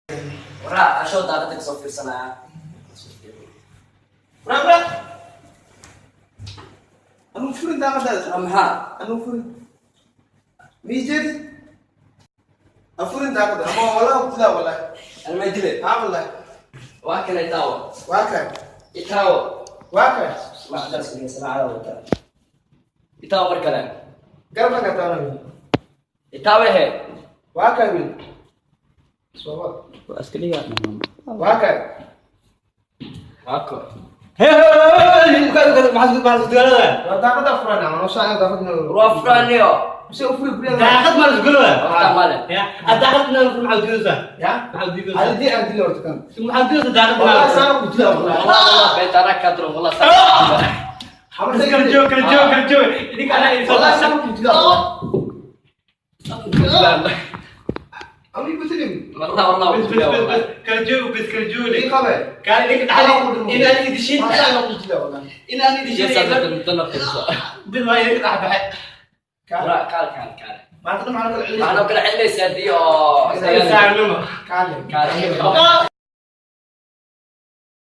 Waraa ashoo daaqada kasoo fiirsanaya. Bra bra. Anuu furin daaqadaada. Maxaa? Anuu furin. Miijeedi. Afurin daaqada. Ama walaa ku dilaa wallahi. Anma dile. Haa wallahi. Waa kana, itaawo. Waa kay. Itaawo. Waa kay. Macdaas sanaacada wata. Itaawo mar kale. Garabka ka taana wiil. Itaawo he. Waa kay wiil. Soo wad. Waa iska dhigaa. Waa kay. Waa ko. Maxaa dagaalada? Waa daaqada furan ama noo soo daaqada. Waa furaniyo. Mise u furi guryaha. Daaqad ma la isgalo? Waqta male. Ya, daaqad ma maxaa diidaysaa? Ya? Maxaa diidaysaa? Hadi dii aan dili horta kan. Maxaa diidaysaa daaqad? Wallahi saana ku dilaa wallahi. Wallah beenta anaa kaa duran wallah. Kala joog, kala joog, kala joog. Idinka anaa idin soo Wallahi saana ku dilaa wallahi. Ama igu tilin. Wallah wallah. Bas bas bas bas, kala joog, bas kala joog. Ii qabe. Kaale idinka dhaxal inaan idishin. Saana ku dilaa wallahi. Inaan idishin. Bas waa idinka dhax baxay. Kaal kaal kaal kaal. Maanta dhan maxaa kala celin? Maxaa noo kala celinaysaa haddii oo Saarnimo. Kaale. Kaale.